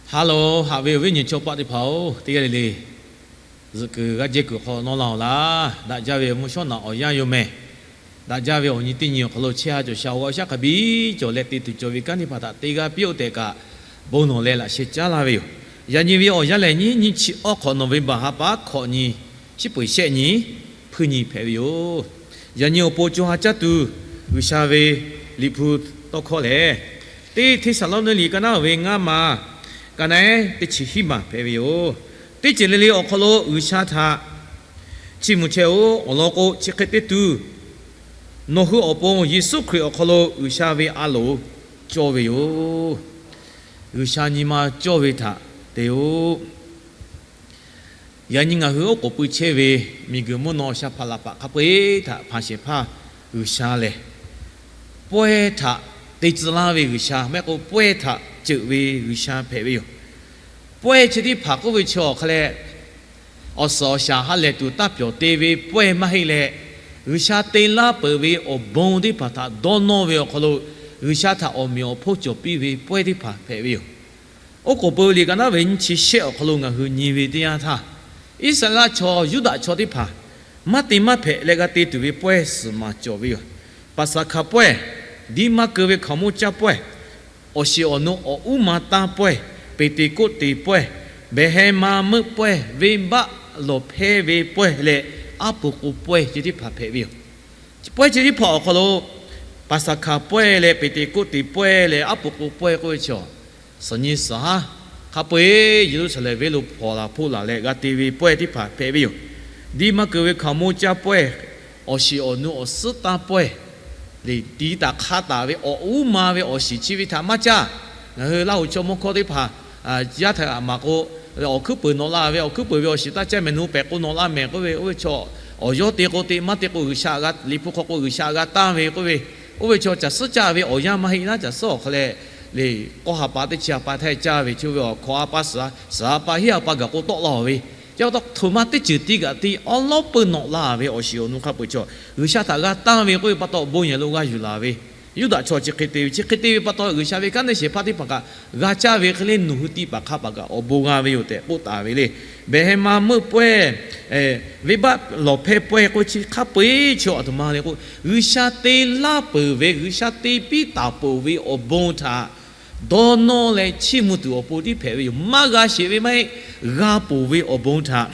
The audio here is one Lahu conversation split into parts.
Ha loˬ, haꞈ ve awˬ viˉ awˬ nyi chaw paˆ teˇ hpaˍ-oˬ, teˇ g'aˇ le le zuhꞈ kuiˬ g'aˇ jehˇ kuiˬ hk'aw nawˇ laˇ-oˬ laˇ. Daꞈ jaˇ ve awˬ mvuhˇ shawˉ naꞈ awˬ yanˇ yoˬ mehˬ. Daꞈ jaˇ ve awˬ nyi teˇ nyi awˬ hk'aw lo chehˇ ha cawˬ sha awˬ g'aˇ shaˉ hk'a biˇ cawˬ leh te tuˬ cawˬ ve kanˉ teˇ hpaˍ htaꞈ teˇ g'aˇ piˇ-oˆ tehꞈ kaꞈ, bon nawˬ leh laꞈ sheh caˉ laˇ ve yoˬ. Yaꞈ nyi ve awˬ yanˇ lehˬ, nyiˇ nyiˇ chi awˇ hk'awꞈ November ha pa hkawꞈ nyi shiˉ peuˬ shehˆ nyi hpuiˇ nyi hpehꞈ ve yoˬ. Yaꞈ nyi awˬ pon co ha caˇ tuˬ G'uiˬsha ve Liꞈ hpu tawˇ hkawˇ lehˬ, teˇ Hteˇsaˍlawˇniˆ liꞈ ka naˉ ve ngaˇ ma ka naˉ teˇ chi hiˉ maˬ hpehꞈ ve yoˬ. Teˇ ceuˬ le le awˬ hk'aw lo G'uiˬsha htaꞈ chiˇ mvuh chehˇ-oˆ. Awˬ lawn k'o, chi hk'e te tuˬ nawˬ hui awˬ pon Yeˍsuˆ Hkriꞈ awˬ hk'aw lo G'uiˬsha ve a loˍ cawˇ ve yoˬ. G'uiˬsha nyi ma cawˇ ve htaꞈ te-oˆ. Yaꞈ nyi ngaˬ hui oˉ k'oˍ pui chehˇ ve miˬguiˬ mvuhˇ naw sha hpaˍ laˬ paˍ hk'a peu-eˬ htaꞈ hpanˍ shehˍ hpaˇ G'uiˬsha lehˬ, pawehˇ htaꞈ te tcuh laˇ ve G'uiˬsha, maˇ heˆ k'o pawehˇ htaꞈ ceuꞈ ve G'uiˬsha hpehꞈ ve yoˬ. Pawehˇ chi teˇ hpaˍ k'oˆ ve chi awˬ hk'a leh, awˬ suhˍ awˬ shaˍ ha lehˬ tuˬ taˇ pyawˬ te ve pawehˇ maˇ heˆ leh, G'uiˬsha te laˇ peuˬ ve awˬ bon teˇ hpaˍ htaꞈ dawˇ nawˇ ve awˬ hk'aw lo, G'uiˬsha htaꞈ awˬ meꞈ awˬ hponˇ cawˬ piˇ ve pawehˇ teˇ hpaˍ hpehꞈ ve yoˬ. Oˉ k'oˍ pui liꞈ ka naˉ ve nyiˇ chi shehˆ awˬ hk'aw lo ngaˬ hui nyi ve teˇ yanˇ htaˇ, Iˉsaˍreˍlaˆ chaw Yuˇdaꞈ chaw teˇ hpaˍ maˇ te maˇ hpehꞈ leh g'a te tuˬ ve pawehˇ suhˍ maˬ cawˬ ve yoˬ. Paˍsaˍhkaˍ pawehˇ, diˇ maˇ keu ve hkaoˍmonˇ caˇ pawehˇ, awˬ shiˍ awˬ nu awˬ uˉ ma tanˇ pawehˇ, Peˍteˍkoˆteˍ pawehˇ, Behˍhehˇma meuˆ pawehˇ, venˇbaˆ lawˬ hpehˇ ve pawehˇ leh aˉ pu k'o pawehˇ chi teˇ hpaˍ hpehꞈ ve yoˬ. Pawehˇ chi teˇ hpaˍ awˬ hk'aw lo Paˍsaˍhkaˍ pawehˇ leh Peˍteˍkoˆteˍ pawehˇ leh aˉ pu k'o pawehˇ k'oˆ ve chaw, suhˍ nyi suhˍ haˉ hk'a peu-eˬ Yeˍruˆsaˍlehnˍ venˇ lo hpawnˬ laˬ hpoˆ laˬ leh g'a te ve pawehˇ teˇ hpaˍ hpehꞈ ve yoˬ. Diˇ maˇ keu ve hkaoˍmonˇ caˇ pawehˇ, awˬ shiˍ awˬ nu awˬ suhˉ tanˇ pawehˇ, le, ti taꞈ hk'a taˍ ve awˬ uˉ ma ve awˬ shiˍ chi ve htaꞈ maˇ caˇ. Ngaˬ hui Laˇhuˍ chaw mawˇ hkawˇ teˇ hpaˍ yaˇ htaꞈ maˍ k'o, awˬ hkuiˉ peuˬ nawꞈ la ve, awˬ hkuiˉ peuˬ ve awˬ shiˍ taˇ caˇ mehˍ nu pehˍ k'o nawꞈ la mehˍ k'oˆ ve, oˇ ve chaw awˬ yawˇ te k'o te maˇ te k'o G'uiˬsha g'a, Liꞈ hpu hk'aw k'o G'uiˬsha g'a tanˇ ve k'oˆ ve, oˇ ve chaw caˬ suhˉ caˇ ve awˬ yanˇ maˇ heˆ naˉ, caˬ suhˉ awˬ hk'a leh le, k'awˇ ha pa teˇ chi ha pa htaˇ caˇ ve chi oˇ ve awˬ hkawꞈ ha pa suhˍ ha pa hiˉ ha pa gaˬ k'o tawˆ la-oˬ ve, chi pa taw htoꞈ ma teˇ ceuˬ tiˉ kaꞈ tiˉ awˉ lawˉ peuˇ nawꞈ la ve awˬ shiˍ awˬ nu hk'a peu-eˬ chaw G'uiˬsha htaꞈ g'a tanˇ ve k'oˆ ve pa taw bon yehˬ lo g'a yuˬ laˬ ve, Yuˇdaꞈ chaw chi hk'e te ve, chi hk'e te ve pa taw G'uiˬsha ve kanˉ neˇ shehˍ hpaˇ teˇ hpaˍ kaꞈ g'a caˇ ve hk'e le nawˬ hui tiˇ paˍ hk'a paˍ kaꞈ awˬ bon g'a ve yoˬ tehꞈ k'oˆ taˍ ve le. Behˍhehˇma meuˆ pawehˇ, venˇbaˆ lawˬ hpehˇ pawehˇ k'oˆ chi hk'a peu-eˬ chi aˬ htoꞈ ma le k'o, G'uiˬsha te laˇ peuˬ ve, G'uiˬsha te piˇ taˍ peuˬ ve awˬ bon htaꞈ dawˇ nawˇ leh chiˇ mvuh tuˬ awˬ pon tiˉ hpehꞈ ve yoˬ. Maˇ g'a sheˍ ve maˇ heˆ, g'a ponˬ ve awˬ bon htaꞈ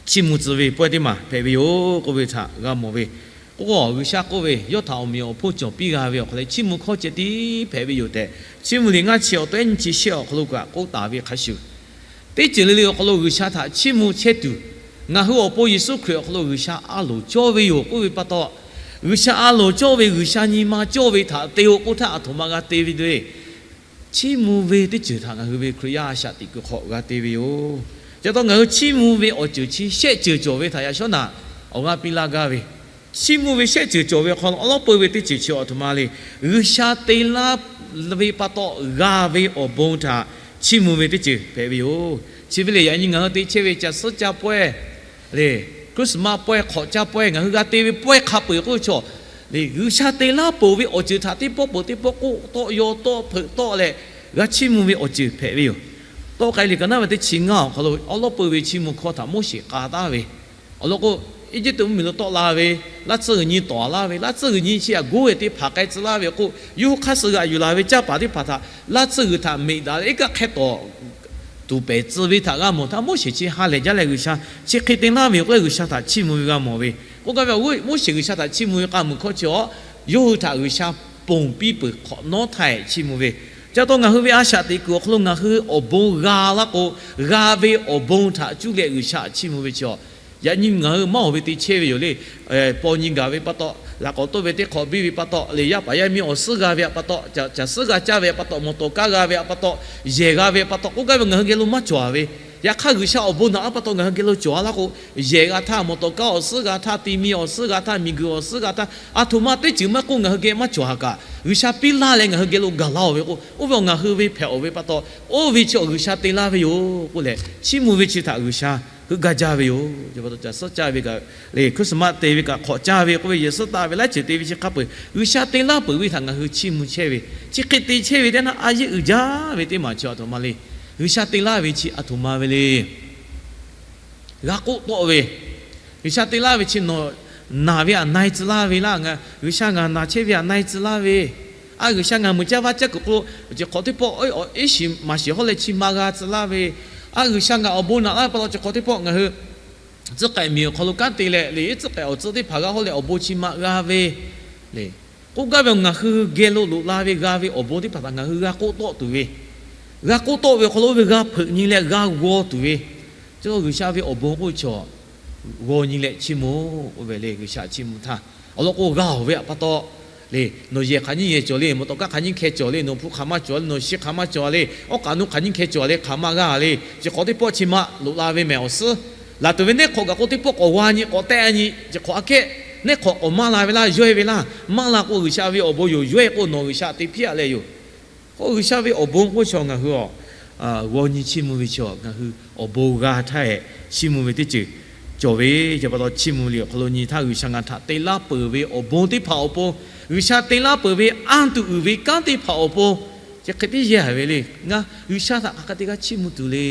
chiˇ mvuh tcuh ve pawehˇ teˇ maˬ hpehꞈ ve yoˬ k'oˆ ve htaꞈ g'a mawˬ ve. K'o, G'uiˬsha k'oˆ ve, yawˇ htaꞈ awˬ meꞈ awˬ hponˇ cawˬ piˇ g'a ve awˬ hk'aw lo chiˇ mvuh hkawˇ ceh tiˉ hpehꞈ ve yoˬ tehꞈ, Chiˇ mvuh liꞈ ngaˇ chi awˬ tawehˉ nyiˇ chi shehˆ awˬ hk'aw lo kaꞈ k'oˆ taˍ ve hk'a shuˍ, teˇ ceuˬ le le awˬ hk'aw lo G'uiˬsha htaꞈ chiˇ mvuh chehˇ tuˬ, ngaˬ hui awˬ pon Yeˍsuˆ Hkriꞈ awˬ hk'aw lo G'uiˬsha a loˍ cawˇ ve yoˬ k'oˆ ve pa taw, G'uiˬsha a loˍ cawˇ ve, G'uiˬsha nyi ma cawˇ ve htaꞈ te-o k'oˆ htaˇ, aˬ htoꞈ ma g'a te ve le. Chiˇ mvuh ve teˇ ceuˬ htaꞈ ngaˬ hui ve Hkriꞈ yaˇ a shaꞈ teꞈ kuiˬ hk'aw g'a te ve yoˬ. Chi pa taw ngaˬ hui chiˇ mvuh ve awˬ ceuˬ chi shehˆ ceuˬ cawˬ ve htaꞈ yaꞈ shawˉ naꞈ awˬ g'aˇ piˇ laˇ gaˇ ve, chiˇ mvuh ve shehˆ ceuˬ cawˬ ve hk'aw lo awˉ lawˉ peuˇ ve teˇ ceuˬ chi aˬ htoꞈ ma le. G'uiˬsha te laˇ ve pa taw g'a ve awˬ bon htaꞈ chiˇ mvuh ve teˇ ceuˬ hpehꞈ ve yoˬ. Chi ve le, yaꞈ nyi ngaˬ hui te chehˇ ve caˬ suhˉ caˇ pawehˇ le, Christmas pawehˇ, hk'awꞈ caˇ pawehˇ, ngaˬ hui g'a te ve pawehˇ hk'a peu-eˬ k'oˆ ve chaw le, G'uiˬsha te laˇ peuˬ ve awˬ ceuˬ htaꞈ teˇ pawˆ peuˬ teˇ pawˆ k'oˆ tawˆ yaw tawˆ hpeuꞈ tawˆ leh g'a chiˇ mvuh ve awˬ ceuˬ hpehꞈ ve yoˬ. Tawˆ k'ai liꞈ ka naˉ ve teˇ chi ngaˇ awˬ hk'aw lo awˉ lawˉ peuˇ ve chiˇ mvuh hkawˇ htaꞈ Moˉseˍ k'a taˍ ve, awˬ lawn k'o, Eˇjiˇtuꞈ mvuhˇmiˬ lo tawˆ la ve, laˇ tsuhˇ g'uiˬ nyi tawˍ laˇ ve, laˇ tsuhˇ g'uiˬ nyi chi aꞈ goˇ ve teˇ hpaˍ k'ai tcuh laˇ ve k'o, yawˇ hui hk'aˇ suh g'aꞈ yuˬ laˬ ve caˇ paˍ teˇ hpaˍ htaꞈ laˇ tsuhˇ g'uiˬ htaꞈ meꞈ daꞈ leh iˉ kaˆ hk'e tawˍ tuˬ pehˍ tcuh ve htaꞈ g'a mawˬ htaˇ, Moˉseˍ chi ha lehˬ jaˇ leh G'uiˬsha chi hk'e te laˇ ve yoˬ k'oˆ leh G'uiˬsha htaꞈ chiˇ mvuh ve g'a mawˬ ve. K'oˆ gaˇ ve, Moˉseˍ G'uiˬsha htaꞈ chiˇ mvuh ve k'a muiˬ hkawˇ chi awˬ, yawˇ hui htaꞈ G'uiˬsha ponˬ piˇ peuˬ hk'awꞈ nawˉ htaˇ chiˇ mvuh ve. Chi pa taw ngaˬ hui ve a shaꞈ teꞈ kuiˬ awˬ hk'aw lo ngaˬ hui awˬ bon g'a laˇ k'o, g'a ve awˬ bon htaꞈ cuˇ leh G'uiˬsha chiˇ mvuh ve chi awˬ, yaꞈ nyi ngaˬ hui maˇ oˬ ve te chehˇ ve yoˬ le. Paw nyi gaˬ ve pa taw, laꞈ k'awꞈ toˆ ve teˇ hk'awꞈ biˇ ve pa taw le, yaˇ paˍ yaˇ miˇ awˬ suhˉ g'a ve pa taw, caˬ suhˉ g'a caˇ ve pa taw, mawˬ tawˍ kaˇ g'a ve pa taw, yehˬ g'a ve pa taw k'oˆ gaˇ ve, ngaˬ hui geh lo maˇ cawˬ ve. Yaꞈ hk'aˇ G'uiˬsha awˬ bon naꞈ a pa taw ngaˬ hui geh lo cawˬ a laˇ k'o, yehˬ g'a htaˇ, mawˬ tawˍ kaˇ awˬ suhˉ g'a htaˇ, ti mi awˬ suhˉ g'a htaˇ, miˬguiˬ awˬ suhˉ g'a htaˇ, aˬ htoꞈ ma teˇ ceuˬ maˇ k'oˆ ngaˬ hui geh maˇ cawˬ haˍ kaꞈ, G'uiˬsha piˇ laˇ leh ngaˬ hui geh lo gaˬ la-oˬ ve k'o, oˇ ve awˬ ngaˬ hui ve hpehꞈ-oˬ ve pa taw, oˇ ve chi awˬ G'uiˬsha te laˇ ve yoˬ k'oˆ leh, chiˇ mvuh ve chi htaꞈ G'uiˬsha heuˆ gaˇ jaˇ ve yoˬ. Chi pa taw caˬ suhˉ caˇ ve kaꞈ le, Christmas te ve kaꞈ, hk'awꞈ caˇ ve k'oˆ ve, yehˬ suhˉ taˆ ve, laiˉ ceuˬ te ve chi hk'a peu-eˬ G'uiˬsha te laˇ peuˬ ve htaꞈ ngaˬ hui chiˇ mvuh chehˇ ve, chi hk'e te chehˇ ve teˇ naˆ a yeˆ uiˍ jaˇ ve teˇ maˬ chi aˬ htoꞈ ma le. G'uiˬsha te laˇ ve chi aˬ htoꞈ ma ve le. G'a k'oˆ tawˆ ve, G'uiˬsha te laˇ ve chi nawˬ naˬ ve aꞈ na-e tcuh laˇ ve laˇ. G'uiˬsha ngaˬ naˬ chehˇ ve aꞈ na-e tcuh laˇ ve, a G'uiˬsha ngaˬ meuꞈ caˇ vaˇ caˇ kuiˬ k'o, chi hk'awꞈ teˇ pawˆ awˬ iˉ shiˍ maˍ shiˍ hawˉ leh chi ma g'a tcuh laˇ ve, a G'uiˬsha ngaˬ awˬ bon naꞈ laˇ ve pa taw chi hk'awꞈ teˇ pawˆ ngaˬ hui tcuh k'ehꞈ miˬ awˬ hk'aw lo kanˉ te leh le, tcuh k'ehꞈ awˬ tcuh teˇ hpaˍ g'a hawˉ leh awˬ bon chi ma g'a ve le. K'oˆ gaˇ ve, ngaˬ hui geh lo loꞈ la ve g'a ve awˬ bon teˇ hpaˍ htaꞈ ngaˬ hui g'a k'oˆ tawˆ tuˬ ve, g'a k'oˆ tawˆ ve awˬ hk'aw lo ve g'a hpeuꞈ nyi leh g'a g'aw tuˬ ve, chi G'uiˬsha ve awˬ bon k'oˆ ve chaw g'aw nyi leh chiˇ mvuh-oˬ k'oˆ ve le. G'uiˬsha chiˇ mvuh htaˇ awˬ lawn k'o, g'a-oˬ ve aꞈ pa taw le, nawˬ yehˬ hk'aˬ nyiˇ yehˬ cawˬ le, mawˬ tawꞈ kaˇ hk'aˬ nyiˇ hkeh cawˬ le, nawˬ hpu hk'aˬ ma cawˬ le, nawˬ shi hk'aˬ ma cawˬ le, awˉ k'aꞈ nuˇ hk'aˬ nyiˇ hkeh cawˬ le, hk'aˬ ma g'a le, chi hk'awꞈ teˇ pawˆ chi ma loꞈ la ve mehˍ awˬ suhˉ. Laˬ tuˬ ve neˉ hk'awꞈ kaꞈ k'o teˇ pawˆ k'awꞈ g'a nyi k'awꞈ tehˆ nyi, chi hk'awꞈ aꞈ kehˉ neˉ hk'awꞈ k'awꞈ maˇ la ve laˇ, yawehˇ ve laˇ. Maˇ la k'o G'uiˬsha ve awˬ bon yoˬ, yawehˇ k'o nawˬ G'uiˬsha te piˇ-aꞈ leh yoˬ. K'o G'uiˬsha ve awˬ bon k'oˆ ve chaw ngaˬ hui a g'aw nyi chiˇ mvuh ve chaw, ngaˬ hui awˬ bon g'a htaˇ hehꞈ chiˇ mvuh ve teˇ ceuˬ cawˬ ve, chi pa taw chiˇ mvuh ve liꞈ awˬ hk'aw lo nyi htaˇ, G'uiˬsha ngaˬ htaꞈ te laˇ peuˬ ve awˬ bon teˇ hpaˍ awˬ pon, G'uiˬsha te laˇ peuˬ ve anˇ tuˬ uiˍ ve kanˉ teˇ hpaˍ awˬ pon, chi hk'e teˇ yehˬ ve le. Ngaˬ G'uiˬsha htaꞈ hk'aˬ hk'e te g'a chiˇ mvuh tuˬ le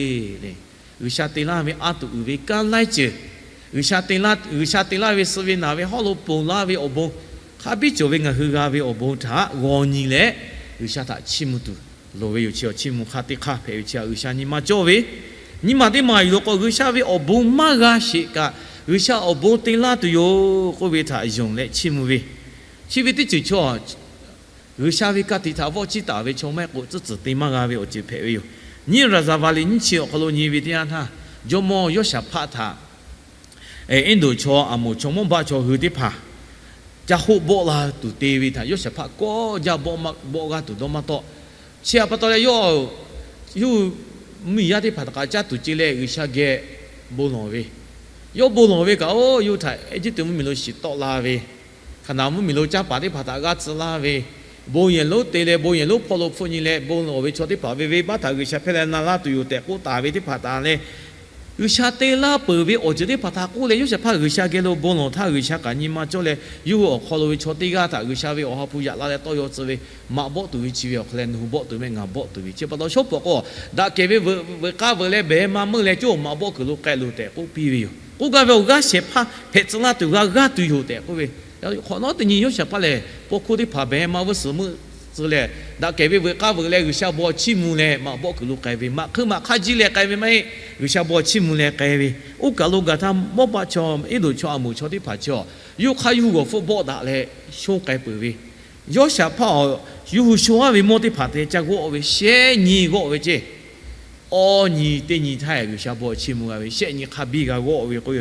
le. G'uiˬsha te laˇ ve anˇ tuˬ uiˍ ve kanˉ laiˉ ceuˬ, G'uiˬsha te laˇ, G'uiˬsha te laˇ ve suh ve naˬ ve hawˉ lo ponˬ laˇ ve awˬ bon, hk'a biˇ cawˬ ve ngaˬ hui g'a ve awˬ bon htaꞈ g'aw nyi leh, G'uiˬsha htaꞈ chiˇ mvuh tuˬ loˍ ve yoˬ. Chi awˬ chiˇ mvuh hk'a teˇ hk'aˇ hpehꞈ ve chi htaꞈ G'uiˬsha nyi ma cawˇ ve, nyi ma teˇ maˬ yuˬ lo k'o, G'uiˬsha ve awˬ bon maˇ g'a sheˍ kaꞈ, G'uiˬsha awˬ bon te laˇ tuˬ yoˬ k'oˆ ve htaꞈ yonˍ leh chiˇ mvuh ve, chi ve teˇ ceuˬ chaw G'uiˬsha ve ka tiꞈ htaꞈ vawˆ ciˇ taˍ ve chaw maˇ heˆ k'o, tcuhˇ tcuhˬ te maˇ g'a ve awˬ ceuˬ hpehꞈ ve yoˬ. Nyiˇ Raˍzaˍvaˍliꞈ nyiˇ chi awˬ hk'aw lo nyi ve teˇ yanˇ htaˇ, jawˇmawˇ Yawˇshaˍhpaˆ htaꞈ Eˇdonˍ chaw, Aˍmoˍ chaw, Mawˇbaˆ chaw hui teˇ hpaˍ caˇ hoˆ bawˆ la tuˬ te ve htaꞈ Yawˇshaˍhpaˆ kawˆ jaˇ bawˆ g'aˇ tuˬ dawˇ maˇ tawˆ. Chi aꞈ pa taw leh yawˇ yawˇ hui mvuhˇmiˬ yaˇ teˇ hpaˍ htaꞈ k'aꞈ caˇ tuˬ ce leh G'uiˬsha geh bon lawˬ ve, yawˇ bon lawˬ ve kaꞈ, oˇ yawˇ hui htaꞈ Eˇjiˇtuꞈ mvuhˇmiˬ lo shiˍ tawˆ la ve, Hkaˍnanˍ mvuhˇmiˬ lo caˇ paˍ teˇ hpaˍ htaꞈ g'aˇ tcuh laˇ ve, bon yehˬ lonˉ te leh bon yehˬ lonˉ hpawˇ lo hpfuhˆ nyi leh bon lawˬ ve chaw teˇ hpaˍ ve venˇbaˆ htaꞈ G'uiˬsha hpehˇ leh na laˇ tuˬ yoˬ tehꞈ k'oˆ taˍ ve teˇ hpaˍ taˍ leh, G'uiˬsha te laˇ peuˬ ve awˬ ceuˬ teˇ hpaˍ htaꞈ k'oˆ leh Yawˇshaˍhpaˆ G'uiˬsha geh lo bon lawˬ htaˇ, G'uiˬsha kaꞈ nyi ma cawˇ leh, yawˇ hui awˬ hk'aw lo ve chaw teˇ g'aˇ htaꞈ G'uiˬsha ve awˬ ha hpu yaꞈ la leh tawˇ yaw tcuh ve, maꞈ bawˆ tuˬ ve chi ve awˬ hk'aw leh nawˬ hui bawˆ tuˬ mehˆ, ngaˬ bawˆ tuˬ ve chi pa taw shawˉ pawˍ k'o, daꞈ kehˬ ve veuꞈ k'aˇ veuꞈ leh behˬ ma meuˇ leh cawˇ maꞈ bawˆ kuiˬ lo k'ai loˬ tehꞈ k'oˆ piˇ ve yoˬ. K'oˆ gaˇ ve awˬ g'aˇ shehˍ hpaˇ hpehꞈ tcuh laˇ tuˬ g'a g'aˇ tuˬ yoˬ tehꞈ k'oˆ ve, hk'awꞈ nawˉ teˇ nyi Yawˇshaˍhpaˆ lehˬ, paw hkuˇ teˇ hpaˍ behˬ ma vuiˇ suhˍ meuˇ tcuh leh, daꞈ kehˬ ve veuꞈ k'aˇ veuꞈ leh G'uiˬsha bon chiˇ mvuh leh maꞈ bawˆ kuiˬ lo k'ai ve, maꞈ hk'eˆ maꞈ hk'aˇ jiˇ leh k'ai ve maˇ heˆ. G'uiˬsha bon chiˇ mvuh leh k'ai ve, oˇ kaˬ lo gaˬ htaˇ Mawˇbaˆ chaw, Eˇdonˍ chaw, Aˍmoˍ chaw teˇ hpaˍ chaw, yawˇ hk'aˇ yawˇ hui g'awˬ hpfuhˆ bawˆ daꞈ leh shonˇ k'ai peuˬ ve, Yawˇshaˍhpaˆ a, yawˇ hui shonˇ aˉ ve mawˇ teˇ hpaˍ te caˇ g'awˆ ve shehˆ nyi g'awˆ ve ceˇ. Awˇ nyi teˇ nyi htaˇ G'uiˬsha bon chiˇ mvuh g'a ve shehˆ nyi hk'a biˇ g'a g'awˆ ve k'o,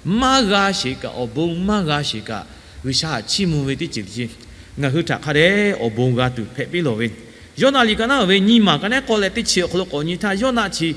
maˇ g'a sheˍ kaꞈ, awˬ bon maˇ g'a sheˍ kaꞈ, G'uiˬsha htaꞈ chiˇ mvuh ve teˇ ceuˬ chi ngaˬ hui htaꞈ hk'a dehꞈ awˬ bon g'a tuˬ hpehꞈ piˇ lawˬ ve. Yawˇnaˆ liꞈ ka naˉ ve nyiˇ maˬ ka naˉ k'awˇ leh teˇ chi awˬ hk'aw lo k'awꞈ nyi htaˇ, Yawˇnaˆ chi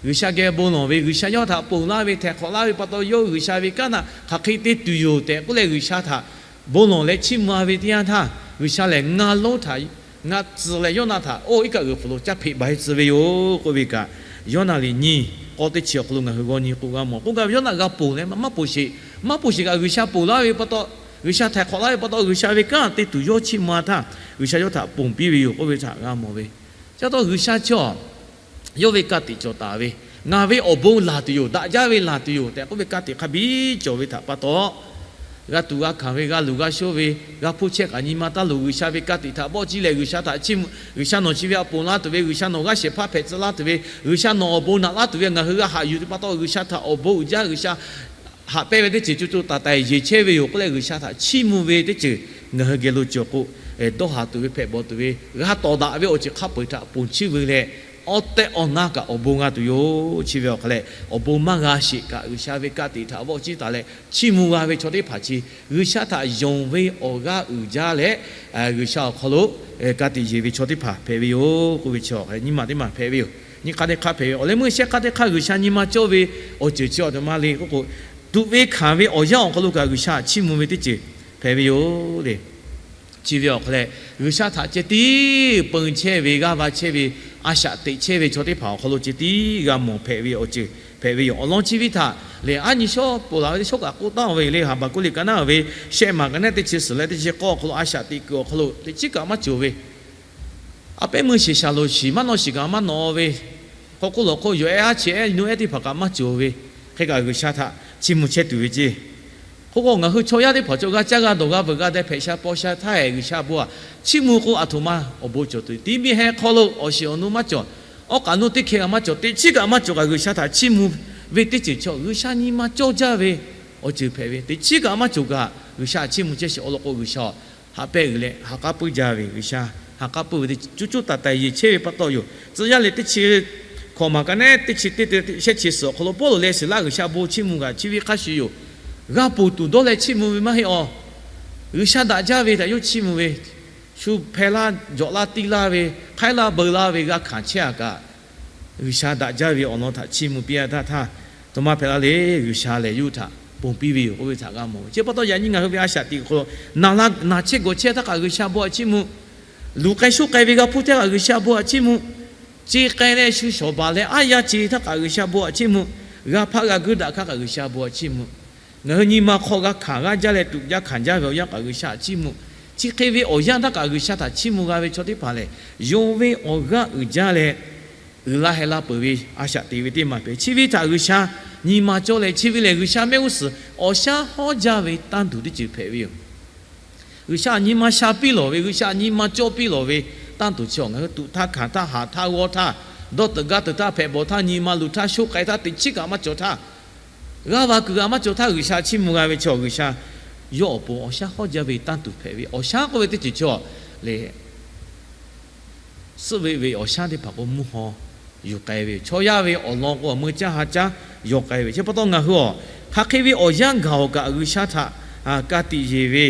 G'uiˬsha geh bon lawˬ ve, G'uiˬsha yawˇ htaꞈ ponˬ laˇ ve, htaiˍ hk'awꞈ laˇ ve pa taw, yawˇ G'uiˬsha ve kanˉ htaꞈ hk'aˬ hk'e te tuˬ yoˬ tehꞈ k'oˆ leh G'uiˬsha htaꞈ bon lawˬ leh chiˇ mvuh ve teˇ yanˇ htaˇ, G'uiˬsha lehˬ ngaˇ lonˉ htaꞈ ngaˇ tcuh leh Yawˇnaˆ htaꞈ oˇ iˉ kaˆ g'uiˬ hpfuhˍ lo caˇ hpeꞈ baˬ-e tcuh ve yoˬ k'oˆ ve kaꞈ, Yawˇnaˆ liꞈ nyiˇ k'awˇ teˇ chi awˬ hk'aw lo ngaˬ hui g'aw nyi k'o g'a mawˬ. K'oˆ gaˇ ve Yawˇnaˆ g'a ponˬ leh maˇ maˇ ponˬ sheˍ. Maˇ ponˬ sheˍ kaꞈ G'uiˬsha ponˬ laˇ ve pa taw, G'uiˬsha htaiˍ hk'awꞈ laˇ ve pa taw, G'uiˬsha ve kanˉ te tuˬ yawˇ chiˇ mvuh htaˇ, G'uiˬsha yawˇ htaꞈ ponˬ piˇ ve yoˬ k'oˆ ve htaꞈ g'a mawˬ ve. Chi pa taw G'uiˬsha chi a yawˇ ve ka tiꞈ cawˬ taˍ ve, ngaˬ ve awˬ bon laˬ tuˬ yoˬ, daꞈ jaˇ ve laˬ tuˬ yoˬ tehꞈ k'oˆ ve ka tiꞈ hk'a biˇ cawˬ ve htaꞈ pa taw, g'a tuꞈ g'a hkanˍ ve, g'a luˬ g'a shoˆ ve, g'a hpuˇ chehˇ kaꞈ nyi ma taˇ loˬ. G'uiˬsha ve ka tiꞈ htaꞈ vawˆ ciˇ leh G'uiˬsha htaꞈ chiˇ mvuh, G'uiˬsha nawˬ chi ve htaꞈ ponˬ laˇ tuˬ ve, G'uiˬsha nawˬ g'aˇ shehˍ hpaˇ hpehꞈ tcuh laˇ tuˬ ve, G'uiˬsha nawˬ awˬ bon naꞈ laˇ tuˬ ve ngaˬ hui g'a haꞈ yuˬ ve pa taw, G'uiˬsha htaꞈ awˬ bon uiˍ jaˇ, G'uiˬsha haꞈ pehnˇ ve teˇ ceuˬ co co taiˍ taiˍ yeˬ chehˇ ve yoˬ k'oˆ leh G'uiˬsha htaꞈ chiˇ mvuh ve teˇ ceuˬ ngaˬ hui geh lo cawˬ k'o, dawˇ haˍ tuˬ ve hpehꞈ bawˬ tuˬ ve, g'a tawˍ daꞈ ve awˬ ceuˬ hk'a peu-eˬ htaꞈ ponˬ chiˇ ve leh, awˬ tehꞈ awˬ na kaꞈ awˬ bon g'a tuˬ yoˬ. Chi ve awˬ hk'a leh, awˬ bon maˇ g'a sheˍ kaꞈ G'uiˬsha ve ka tiꞈ htaꞈ vawˆ ciˇ taˍ leh chiˇ mvuh g'a ve chaw teˇ hpaˍ chi G'uiˬsha htaꞈ yonˍ ve awˬ g'aˇ uiˍ jaˇ leh, G'uiˬsha awˬ hk'aw lo ka tiꞈ yeˬ ve chaw teˇ hpaˍ hpehꞈ ve yoˬ k'oˆ ve chi nyiˇ maˬ teˇ maˬ hpehꞈ ve yoˬ. Nyi hk'aˇ teˇ hk'aˇ hpehꞈ ve, awˬ leh meuˇ shehˆ hk'aˇ teˇ hk'aˇ G'uiˬsha nyi ma cawˇ ve awˬ ceuˬ chi awˬ htoꞈ ma le k'oˆ k'o, tuꞈ ve hkanˍ ve awˬ yanˇ awˬ hk'aw lo kaꞈ G'uiˬsha htaꞈ chiˇ mvuh ve teˇ ceuˬ hpehꞈ ve yoˬ le. Chi ve awˬ hk'a leh, G'uiˬsha htaꞈ ceh tiˉ peun chehˇ ve, g'aˇ va chehˇ ve, a shaꞈ teꞈ chehˇ ve chaw teˇ hpaˍ awˬ hk'aw lo ceh tiˉ g'a mawˬ hpehꞈ ve awˬ ceuˬ hpehꞈ ve yoˬ. Awˬ lawn chi ve htaꞈ lehˬ, aˉ nyi shawˉ ponˬ laˬ ve teˇ shawˉ kaꞈ k'oˆ taˉ ve le. Haˍbaˍkuˆ liꞈ ka naˉ ve shehˆ maˬ ka naˉ teˇ chi suhˍ leh teˇ chi k'awˇ awˬ hk'aw lo a shaꞈ teꞈ kuiˬ awˬ hk'aw lo teꞈ chiˉ kaꞈ maˇ cawˬ ve, a pehˉ meuˇ shiˍ shaˍ loˍ shiˍ maˇ nawˆ shiˍ kaꞈ maˇ nawˆ ve, hk'aw k'oˆ lawˬ hk'oˆ yawˬ ehˉ haˉ chi ehˉ nyi ehˉ teˇ hpaˍ kaꞈ maˇ cawˬ ve, hk'e kaꞈ G'uiˬsha htaꞈ chiˇ mvuh chehˇ tuˬ ve ceˇ. Hk'o k'o ngaˬ hui chaw yaˇ teˇ hpaˍ cawˬ g'a caˇ g'a dawˬ g'a veuꞈ g'a deh hpehꞈ sha paw sha htaˇ ehˉ G'uiˬsha bon htaꞈ chiˇ mvuh k'o aˬ htoꞈ ma awˬ bon cawˬ tuˬ. Tiˉ miˇ heh hk'aw lo awˬ shiˍ awˬ nu maˇ cawˬ, awˉ k'aꞈ nuˇ teˇ hkeh kaꞈ maˇ cawˬ, teꞈ chiˉ kaꞈ maˇ cawˬ kaꞈ G'uiˬsha htaꞈ chiˇ mvuh ve teˇ ceuˬ chaw G'uiˬsha nyi ma cawˇ jaˇ ve awˬ ceuˬ hpehꞈ ve, teꞈ chiˉ kaꞈ maˇ cawˬ kaꞈ G'uiˬsha chiˇ mvuh chehˇ sheˍ awˬ lawn k'o G'uiˬsha haꞈ pehˇ uiˍ leh ha k'aˉ puiˉ jaˇ ve, G'uiˬsha ha k'aˉ puiˉ ve teˇ ceuˬ cuˇ cuˇ taiˍ taiˍ yeˬ chehˇ ve pa taw yoˬ. Tcuh yaˇ lehˬ teˇ chi hkawꞈ maˬ ka neˉ teˇ chi teˇ te shehˆ chi suhˍ awˬ hk'aw lo Pawˇluꞈ leh Siˍlaˆ G'uiˬsha bon chiˇ mvuh kaꞈ chi ve hk'a shuˍ yoˬ. G'a ponˬ tuˬ dawˇ leh chiˇ mvuh ve maˇ heˆ awˬ. G'uiˬsha daꞈ jaˇ ve htaꞈ yawˇ chiˇ mvuh ve, shu hpeh laˇ jawꞈ laˇ tiˇ laˇ ve, hk'aiˉ laˇ beu laˇ ve g'a hkanˍ chehˇ a kaꞈ, G'uiˬsha daꞈ jaˇ ve awˬ lawn htaꞈ chiˇ mvuh piˇ a htaˇ htaˇ, htoꞈ ma hpehꞈ la le, G'uiˬsha lehˬ yawˇ htaꞈ ponˬ piˇ ve yoˬ k'oˆ ve htaꞈ g'a mawˬ ve. Chi pa taw yaꞈ nyi ngaˬ hui ve a shaꞈ teꞈ hk'aw lo naˬ la naˬ chehˇ gawˬ chehˇ htaˇ kaꞈ G'uiˬsha bon htaꞈ chiˇ mvuh, luˬ k'ai shoˆ k'ai ve g'a hpuˇ htaˇ kaꞈ G'uiˬsha bon htaꞈ chiˇ mvuh, ce k'ai leh shu shawˍ baˬ leh aˉ yaˇ ce htaˇ kaꞈ G'uiˬsha bon htaꞈ chiˇ mvuh, g'a hpaˆ g'a guiˇ daꞈ htaˇ kaꞈ G'uiˬsha bon htaꞈ chiˇ mvuh, ngaˬ hui nyi ma hk'aw g'a hkanˍ g'a jaˇ leh tuꞈ jaˇ hkanˍ jaˇ ve awˬ yanˇ kaꞈ G'uiˬsha htaꞈ chiˇ mvuh, chi hk'e ve awˬ yanˇ htaˇ kaꞈ G'uiˬsha htaꞈ chiˇ mvuh g'a ve chaw teˇ hpaˍ lehˬ, yonˍ ve awˬ g'aˇ uiˍ jaˇ leh uiˍ la heh la peuˬ ve a shaꞈ teꞈ ve teˇ maˬ hpehꞈ. Chi ve htaꞈ G'uiˬsha nyi ma cawˇ leh chi ve lehˬ G'uiˬsha mehˆ g'uˇ suhˍ awˬ shaˉ hawˉ jaˇ ve tanˇ tuˬ teˇ ceuˬ hpehꞈ ve yoˬ. G'uiˬsha nyi ma sha piˇ lawˬ ve, G'uiˬsha nyi ma cawˇ piˇ lawˬ ve tanˇ tuˬ chi awˬ ngaˬ hui tuꞈ htaˇ hkanˍ htaˇ haꞈ htaˇ g'awˇ htaˇ, dawˇ teuꞈ gaˇ teuꞈ htaˇ hpehꞈ bawˬ htaˇ nyi ma luˬ htaˇ shoˆ k'ai htaˇ teꞈ chiˉ kaꞈ maˇ cawˬ htaˇ, g'aˇ va kuiˬ g'a maˇ cawˬ htaˇ G'uiˬsha chiˇ mvuh g'a ve chaw G'uiˬsha yawˇ awˬ pon awˬ shaˉ hawˉ jaˇ ve tanˇ tuˬ hpehꞈ ve. Awˬ shaˉ k'oˆ ve teˇ ceuˬ chaw lehˬ, suhˆ ve ve awˬ shaˉ teˇ hpaˍ k'o mvuhˇ haw yuˬ k'ai ve, chaw yaˇ ve awˬ lawn k'o mui caˇ ha caˉ yaw k'ai ve. Chi pa taw ngaˬ hui awˬ hk'aˬ hk'e ve awˬ yanˇ gaˬ awˬ kaꞈ G'uiˬsha htaꞈ ka tiꞈ yeˬ ve,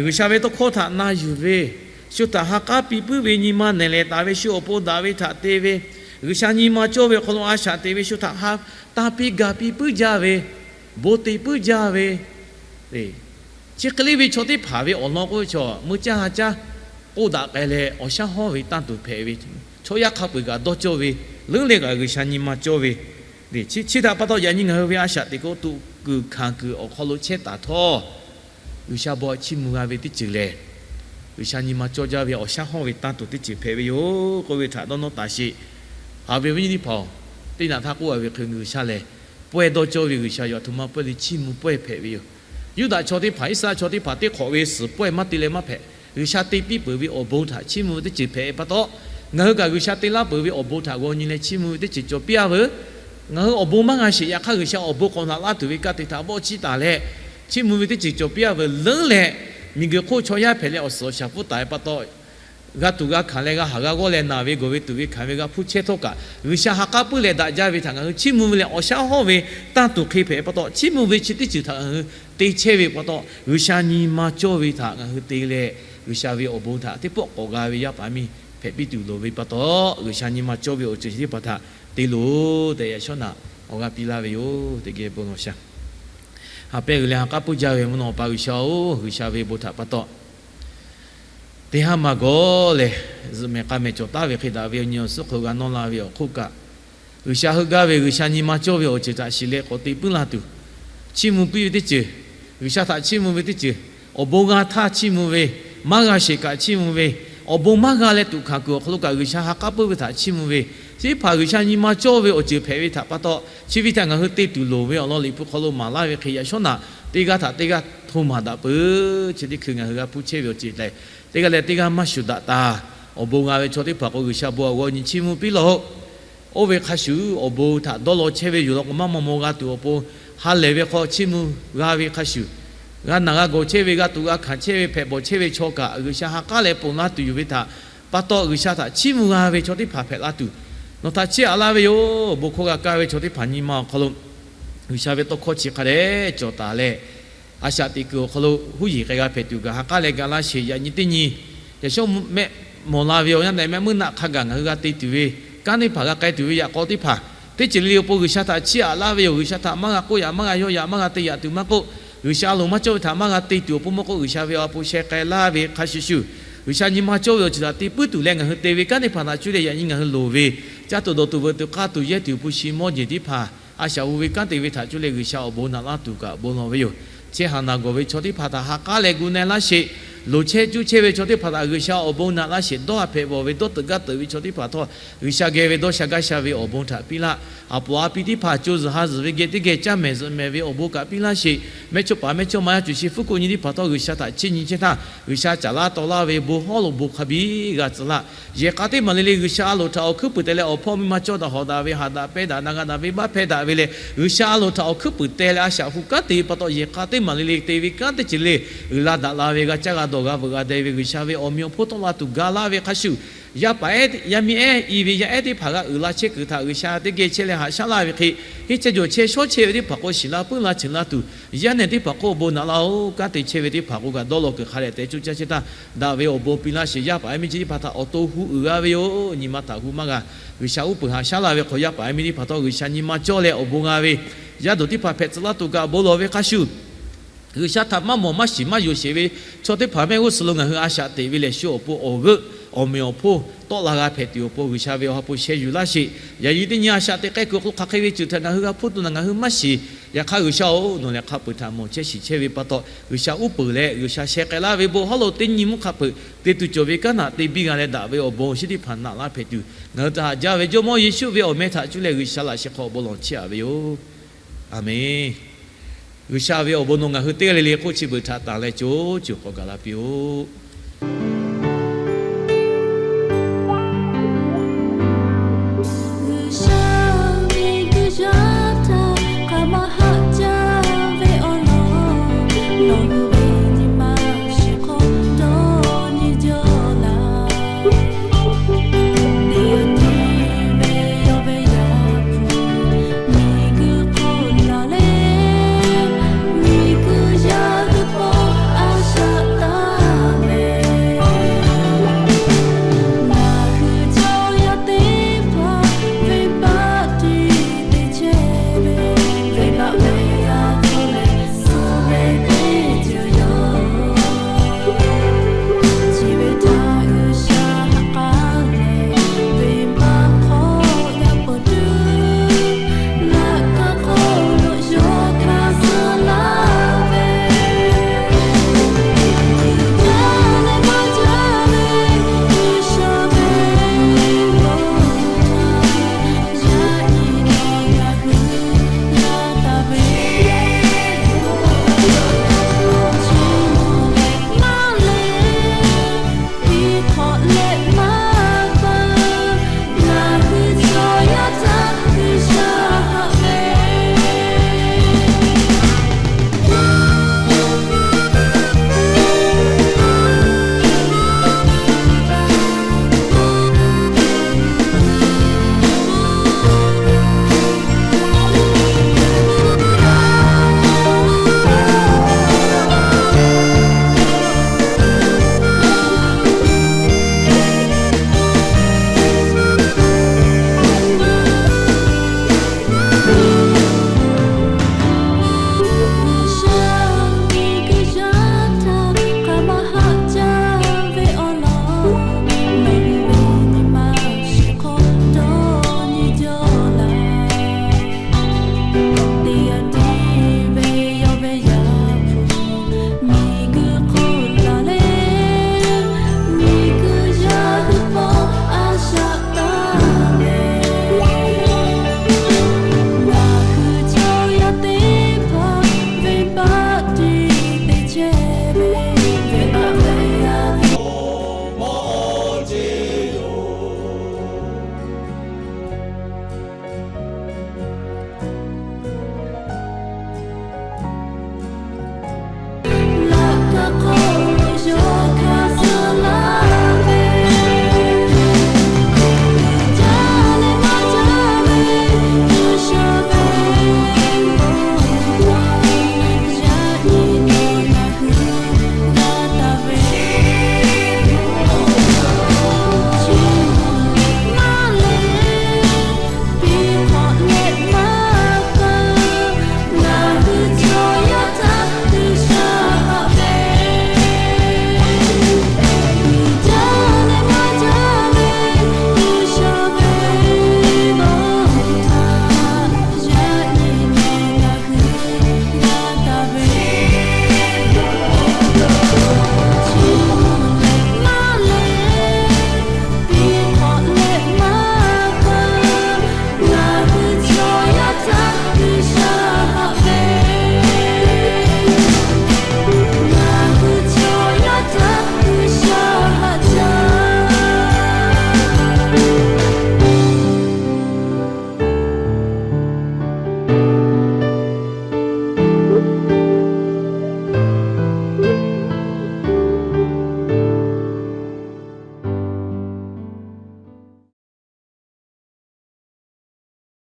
G'uiˬsha ve tawˇ hkawˇ htaꞈ na yuˬ ve, shu htaꞈ ha k'aˉ piˇ puiˉ ve nyi ma nehˬ lehˬ taˍ ve shu awˬ pon daꞈ ve htaꞈ te ve, G'uiˬsha nyi ma cawˇ ve awˬ hk'aw lo a shaꞈ teꞈ ve shu htaꞈ ha tanˇ piˇ ga piˇ puiˉ jaˇ ve, bon te puiˉ jaˇ ve, chi hk'e le ve chaw teˇ hpaˍ ve awˬ lawn k'o chaw mui caˇ ha caˉ k'oˆ daꞈ k'ai leh awˬ shaˉ hawˉ ve tanˇ tuˬ hpehꞈ ve, chaw yaˇ hk'a peu-eˬ kaꞈ dawˇ cawˇ ve, leuˉ leh kaꞈ G'uiˬsha nyi ma cawˇ ve, chi htaꞈ pa taw yaꞈ nyi ngaˬ hui ve a shaꞈ teꞈ k'o tuꞈ kuiˬ hkanˍ kuiˬ awˬ hk'aw lo chehˇ taˍ htawˇ, G'uiˬsha bon htaꞈ chiˇ mvuh g'a ve teˇ ceuˬ lehˬ, G'uiˬsha nyi ma cawˇ jaˇ ve awˬ shaˉ hawˉ ve tanˇ tuˬ teˇ ceuˬ hpehꞈ ve yoˬ k'oˆ ve htaꞈ dawˇ nawˇ taˍ sheˍ. Haꞈ ve awˬ viˉ nyi teˇ hpaˍ-oˬ, teˇ naꞈ htaˇ k'oˆ a ve hk'e G'uiˬsha lehˬ pawehˇ dawˇ cawˇ ve G'uiˬsha yoˬ. Aˬ htoꞈ ma pawehˇ le, chiˇ mvuh pawehˇ hpehꞈ ve yoˬ. Yuˇdaꞈ chaw teˇ hpaˍ, Iˉsaˍreˍlaˆ chaw teˇ hpaˍ teˇ hk'awꞈ ve suhˍ pawehˇ maˇ te leh maˇ hpehꞈ. G'uiˬsha te piˇ peuˬ ve awˬ bon htaꞈ chiˇ mvuh ve teˇ ceuˬ hpehꞈ pa taw, ngaˬ hui kaꞈ G'uiˬsha te laˇ peuˬ ve awˬ bon htaꞈ g'aw nyi leh chiˇ mvuh ve teˇ ceuˬ cawˬ piˇ a veuˬ. Ngaˬ hui awˬ bon maˇ g'a sheˍ. Yaꞈ hk'aˇ G'uiˬsha awˬ bon k'awꞈ naꞈ laˇ tuˬ ve ka te htaꞈ vawˆ chiˇ taˍ leh, chiˇ mvuh ve teˇ ceuˬ cawˬ piˇ a veuˬ leuˉ leh, miˬguiˬ hk'oˆ chaw yaˇ hpehꞈ leh awˬ suhˍ awˬ shaˍ pfuhˇ taˍ ve pa taw, g'a tuˬ g'a hkanˍ leh g'a haˍ g'a g'awˇ leh naˬ ve gawˬ ve tuˬ ve hkanˍ ve g'a hpuˇ chehˇ htawˇ kaꞈ, G'uiˬsha ha k'aˉ puiˉ leh daꞈ jaˇ ve htaꞈ ngaˬ hui chiˇ mvuh ve leh awˬ shaˉ hawˉ ve tanˇ tuˬ hk'e hpehꞈ pa taw, chiˇ mvuh ve chi teˇ ceuˬ htaꞈ ngaˬ hui te chehˇ ve pa taw, G'uiˬsha nyi ma cawˇ ve htaꞈ ngaˬ hui te leh, G'uiˬsha ve awˬ bon htaꞈ teˇ pawˆ k'awꞈ g'a ve yaˇ paˍ miˇ hpehꞈ piˇ tuˬ loˍ ve pa taw, G'uiˬsha nyi ma cawˇ ve awˬ ceuˬ chi teˇ hpaˍ htaꞈ te loˬ tehꞈ yaꞈ shawˉ naꞈ awˬ g'aˇ piˇ laˇ ve yoˬ tehꞈ geh bon lawˬ shaˍ. Ha pehˇ g'uiˬ leh ha k'aˉ puiˉ jaˇ ve mvuhˇ naw awˬ pa G'uiˬsha-oˬ, G'uiˬsha ve bon htaꞈ pa taw teˇ haˉ maˇ gawˬ lehˬ, zuhꞈ mehˍ k'a mehˍ cawˬ taˍ ve hk'e daꞈ ve awˬ nyi awˬ suhˉ hk'aw g'a nawˇ la ve awˬ hk'oˆ kaꞈ, G'uiˬsha heuˆ gaˇ ve G'uiˬsha nyi ma cawˇ ve awˬ ceuˬ htaꞈ shiˍ leh k'awꞈ te puiˉ la tuˬ, chiˇ mvuh piˇ ve teˇ ceuˬ, G'uiˬsha htaꞈ chiˇ mvuh ve teˇ ceuˬ, awˬ bon g'a htaˇ chiˇ mvuh ve, maˇ g'a sheˍ kaꞈ chiˇ mvuh ve, awˬ bon maˇ g'a leh tuꞈ hkanˍ kuiˬ awˬ hk'aw lo kaꞈ G'uiˬsha ha k'aˉ puiˉ ve htaꞈ chiˇ mvuh ve, chi teˇ hpaˍ G'uiˬsha nyi ma cawˇ ve awˬ ceuˬ hpehꞈ ve htaꞈ pa taw, chi ve htaꞈ ngaˬ hui te tuˬ loˍ ve awˬ lawn Liꞈ hpu hk'aw lo maˍ laˇ ve hk'e yaꞈ shawˉ naꞈ teˇ g'aˇ htaꞈ teˇ g'aˇ hto maˍ daꞈ peuˬ. Chi teˇ hkui ngaˬ hui g'a hpuˇ chehˇ ve awˬ ceuˬ lehˬ, teˇ g'aˇ leh teˇ g'aˇ maˇ shuˍ daꞈ taˍ. Awˬ bon g'a ve chaw teˇ hpaˍ k'o G'uiˬsha bon awˬ g'aw nyi chiˇ mvuh piˇ lawˬ-oꞈ. Oˇ ve hk'a shuˍ awˬ bon htaꞈ dawˇ law chehˇ ve yoˬ law k'o maˇ maw maw g'a tuˬ awˬ pon ha lehˬ ve hk'aw chiˇ mvuh g'a ve hk'a shuˍ, g'a naˬ g'a gawˬ chehˇ ve, g'a tuꞈ g'a hkanˍ chehˇ ve, hpehꞈ bawˬ chehˇ ve chaw kaꞈ G'uiˬsha ha k'aˉ leh ponˬ laˇ tuˬ yoˬ ve htaꞈ pa taw, G'uiˬsha htaꞈ chiˇ mvuh g'a ve chaw teˇ hpaˍ hpehꞈ la tuˬ, nawˬ htaꞈ chiˇ aꞈ laˇ ve yoˬ. Bon hkawˇ g'a kaˇ ve chaw teˇ hpaˍ nyi ma awˬ hk'aw lo G'uiˬsha ve tawˇ hkawˇ chi hk'a dehꞈ cawˬ taˍ leh, a shaꞈ teꞈ kuiˬ awˬ hk'aw lo huˉ yeˬ k'ai g'a hpehꞈ tuˬ kaꞈ ha k'aˉ leh ga laˇ sheˍ. Yaꞈ nyi teˇ nyi yaꞈ shawˉ mehˆ mawˬ la ve awˬ yanˇ daꞈ mehˆ meuˇ naˆ hk'a gaˬ ngaˬ hui g'a te tuˬ ve, kanˉ teˇ hpaˍ g'a k'ai tuˬ ve yaꞈ k'aw teˇ hpaˍ teˇ ceuˬ le le awˬ pon G'uiˬsha htaꞈ chiˇ aꞈ laˇ ve yoˬ. G'uiˬsha htaꞈ maˇ g'a k'oˆ yaꞈ maˇ g'a yawˇ yaꞈ maˇ g'a te yaꞈ tuˬ maˇ k'oˆ, G'uiˬsha a loˍ maˇ cawˇ ve htaꞈ maˇ g'a te tuˬ awˬ pon maˇ k'oˆ, G'uiˬsha ve awˬ pon sheh k'ai laˇ ve hk'a shuˍ shuˍ, G'uiˬsha nyi ma cawˇ ve awˬ ceuˬ htaꞈ te puiˉ tuˬ leh ngaˬ hui te ve kanˉ teˇ hpaˍ htaꞈ cuˇ leh yaꞈ nyi ngaˬ hui loˍ ve caˇ tuˬ dawˬ tuˬ veuꞈ tuˬ k'aˇ tuˬ yehˇ tuˬ awˬ pon shi mawˇ jeˬ teˇ hpaˍ a shaꞈ hu ve kanˉ te ve htaꞈ cuˇ leh G'uiˬsha awˬ bon naꞈ laˇ tuˬ kaꞈ bon lawˬ ve yoˬ. Chehˇ haˍ naˬ gawˬ ve chaw teˇ hpaˍ htaꞈ ha k'aˉ leh gu na laˇ sheˍ. Loˍ chehˇ cuˇ chehˇ ve chaw teˇ hpaˍ htaꞈ G'uiˬsha awˬ bon naꞈ laˇ sheˍ. Dawˇ ha hpehꞈ vawˬ ve dawˇ teuꞈ gaˇ teuꞈ ve chaw teˇ hpaˍ htawˇ, G'uiˬsha geh ve dawˇ sha gaˇ sha ve awˬ bon htaꞈ piˇ laˇ. A poˍ a pi teˇ hpaˍ co zuhˬ ha zuhˬ ve geh teˇ geh caˇ mehˍ zuhꞈ mehˍ ve awˬ bon kaꞈ piˇ laˇ sheˍ. Mehˇchawˇpaˍ mehˇchawˇma yaˇ cuˬ shi fuˉ k'oˆ nyi teˇ hpaˍ htawˇ, G'uiˬsha htaꞈ chiˇ nyi chehˇ htaˇ, G'uiˬsha caˍ laˇ taw laˇ ve bon hawˉ lo bon hk'a biˇ g'a tcuh laˇ. Yehˬ k'a teˇ maˬ le le G'uiˬsha a loˍ htaꞈ awˬ hkuiˉ puiˍ te leh awˬ hpawˇ miˇ ma cawˇ daꞈ hawˍ daꞈ ve, haꞈ daꞈ pehnˇ daꞈ na g'a daꞈ ve, baˆ hpehˇ daꞈ ve leh, G'uiˬsha a loˍ htaꞈ awˬ hkuiˉ puiˍ te leh a shaꞈ hu kanˉ te pa taw, yehˬ k'a teˇ maˬ le le te ve kanˉ teˇ ceuˬ le uiˍ la daꞈ la ve, g'a caˇ g'a dawˬ g'a veuꞈ g'a deh ve G'uiˬsha ve awˬ meꞈ awˬ hponˇ tawˆ la tuˬ ga laˇ ve hk'a shuˍ, yaˇ paˍ ehˉ yaˇ miˇ ehˉ i ve yaˇ ehˉ teˇ hpaˍ g'a uiˍ la chehˇ kuiˬ htaꞈ G'uiˬsha teˇ geh chehˇ leh haꞈ shaˉ laˇ ve hk'e, henˇ chehˇ jawˬ chehˇ shawˉ chehˇ ve teˇ hpaˍ k'o, shiˍ la puiˉ la ceuˬ la tuˬ, yaˇ nehˬ teˇ hpaˍ k'o awˬ bon naꞈ laˇ-oˆ. Kanˉ te chehˇ ve teˇ hpaˍ k'o kaꞈ dawˇ law kuiˬ hk'a dehꞈ te cuˇ caˇ chehˇ htaˇ, daꞈ ve awˬ bon piˇ laˇ sheˍ. Yaˇ paˍ ehˉ miˇ chi teˇ hpaˍ htaꞈ awˬ to hu uiˍ g'a ve yoˬ. Nyi ma htaꞈ hu maˇ g'a. G'uiˬsha uˉ peunˍ haꞈ shaˉ laˇ ve hk'aw, yaˇ paˍ ehˉ miˇ teˇ hpaˍ htawˇ G'uiˬsha nyi ma cawˇ leh awˬ bon g'a ve, yaˇ duˬ teˇ hpaˍ hpehꞈ tcuh laˇ tuˬ kaꞈ bon lawˬ ve hk'a shuˍ, G'uiˬsha htaꞈ maˇ mawˬ maˇ shiˍ maˇ yonˍ sheˍ ve chaw teˇ hpaˍ mehˆ g'uˇ suhˍ lo ngaˬ hui a shaꞈ teꞈ ve lehˬ, shu awˬ pon awˬ g'euˆ awˬ meꞈ awˬ hponˇ tawˆ la g'a hpehꞈ tuˬ awˬ pon G'uiˬsha ve awˬ ha hpu sheh yuˬ laˇ sheˍ. Yaꞈ nyi teˇ nyi a shaꞈ teꞈ k'ai kuiˬ hk'aˬ hk'e ve ceuˬ htaꞈ ngaˬ hui g'a hpuˇ tuˬ naˬ ngaˬ hui maˇ shiˍ. Yaꞈ hk'aˇ G'uiˬsha-oˬ, nawˬ lehˬ hk'a peuˬ htaꞈ mawˬ chehˇ shiˍ chehˇ ve pa taw, G'uiˬsha uˉ peunˍ leh G'uiˬsha sheh k'ai laˇ ve bon hawˉ lo teˇ nyi mvuhˇ hk'a peuˬ te tuˬ cawˬ ve kanˉ htaꞈ te biˇ g'a leh, daꞈ ve awˬ bon awˬ shinˉ teˇ hpaˍ naꞈ laˇ hpehꞈ tuˬ, ngaˬ hui htaꞈ haꞈ jaˇ ve Jawˇmawˇ Yeˍsuˆ ve awˬ meh htaꞈ cuˇ leh G'uiˬsha laꞈ sheh hk'aw awˬ bon lawˬ chehˇ-a ve yoˬ. A menˬ. G'uiˬsha ve awˬ bon nawˬ ngaˬ hui teˇ g'aˇ le le hk'oˆ chi beuꞈ htaꞈ tanˬ leh co co k'awꞈ gaˬ la piˇ-oˆ.